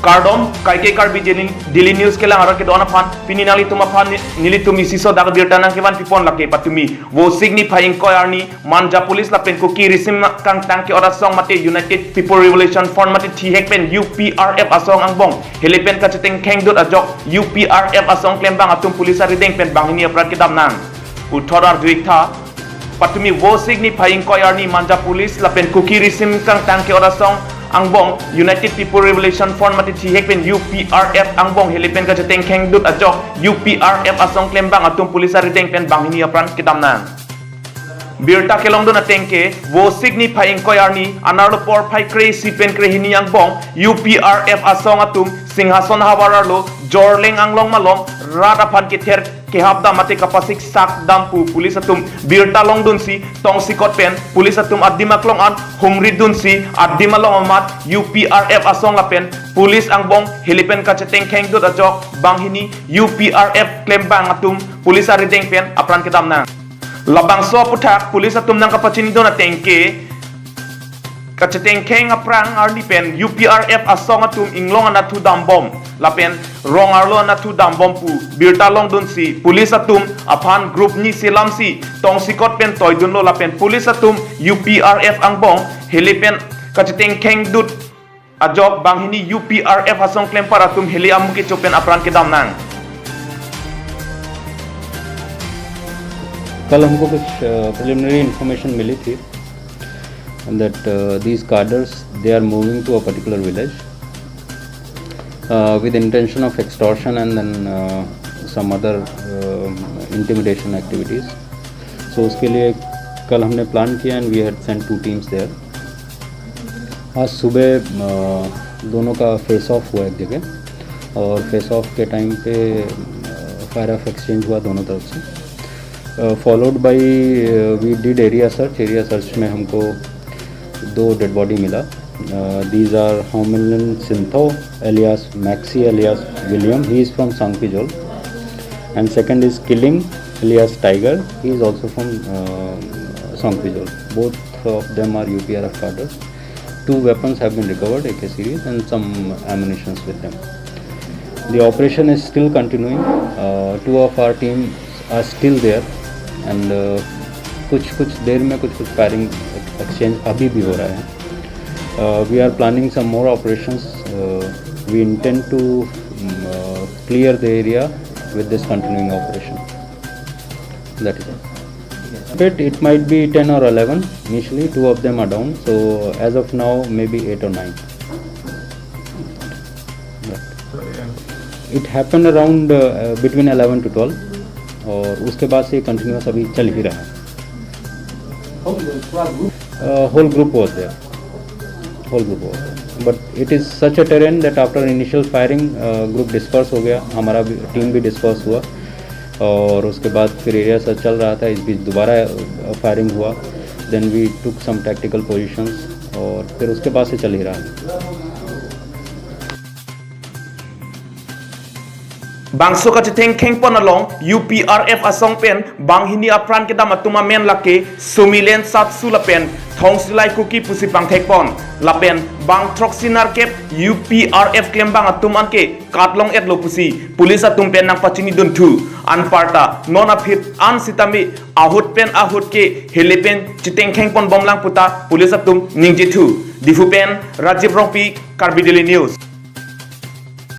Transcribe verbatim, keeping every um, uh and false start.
Kardom, kaike Karbi Daily, Daily News kelang arat kedo-an aphan, pini nanglitum aphan ni-, nelitum isi sodak birta nangkevan pipon lake patumi. Vosik niphai ingkoi arni, Manja Police lapen Kuki risim kangtang ke-ot asong mate United People Revolution Front mate thihek pen U P R F asong angbong helepen kachetengkheng dut ajok U P R F asong klembang atum police arideng pen banghini apran kedam nang. Puthot arju-ik tha, patumi vosik niphai ingkoi arni Manja Police lapen Kuki risim kangtang ke-ot asong angbong United People Revolution Front mate thihek pen U P R F angbong helepen kachetengkheng dut ajok U P R F asong klembang atum police arideng pen banghini apran kedam nang. Birta kelongdun ateng ke, vosik niphai ingkoi arni, anerlo porphai kre-isi pen krehini angbong, U P R F asong atum, Singhason havar arlo, Jorleng anglong malom, rat aphan kether kehap dam mate kapasik sak dam pu police atum birta longdunsi tongsikot pen police atum adim aklong an humri dunsi adim along amat U P R F asong lapen police angbong helepen kachetengkheng dut ajok banghini U P R F klembang atum police arideng pen apran kedam nang. Labangso aputhak police atum nangkapachinidun ateng ke kachetengkheng aphrang arni pen U P R F asong atum inglong anatthu dambom lapen rong arlo anatthu dambom pu birta longdunsi police atum aphan group ni selamsi tongsikot pen toidunlo lapen police atum U P R F angbong helepen kachetengkheng dut ajok banghini U P R F asong klempar atum hele amu kecho pen apran kedam nang. कल हमको कुछ preliminary information मिली थी that these cadres, they are moving to a particular village with intention of extortion and then some other intimidation activities. So उसके लिए कल हमने प्लान किया and we had sent two teams there. आज सुबह दोनों का फेस ऑफ हुआ एक जगह और फेस ऑफ के टाइम पे फायर ऑफ एक्सचेंज हुआ दोनों तरफ से. Followed by we did area search. Area search में हमको दो डेड बॉडी मिला. These are Homilan Sintho alias Maxi alias William. He is from Sangpijol. And second is Killing alias Tiger. He is also from Sangpijol. Both of them are U P R F cadres. Two weapons have been recovered, A K series, and some ammunitions with them. The operation is still continuing. Two of our teams are still there, and कुछ कुछ देर में कुछ कुछ firing exchange अभी भी हो रहा है. We are planning some more operations. We intend to clear the area with this continuing operation. That is all. But it might be ten or eleven. Initially, two of them are down. So as of now, maybe eight or nine. It happened around between eleven to twelve. और उसके बाद से कंटिन्यूअस अभी चल ही रहा है. Whole group was there. Whole group was there. But it is such a terrain that after initial firing, group disperse हो गया, हमारा टीम भी डिस्पर्स हुआ. और उसके बाद फिर एरिया सर्च चल रहा था. इस बीच दोबारा फायरिंग हुआ. Then we took some tactical positions. और फिर उसके बाद से चल ही रहा है. Bangso kachethengkheng pon along U P R F asong pen banghini apran kedam atum amen lake Sumilen Satsu lapen Thongsilai Kuki pusi pangthek pon. Lapen bang throksi nerkep U P R F klembang atum anke katlong-etlo pusi police atum pen nangpachinidun thu. Anparta non aphi an sitame ahut pen ahut ke helepen chetengkheng pon bomlang puta police atum ningje thu. Diphu pen Rajiv Rongpi, Karbi Daily News.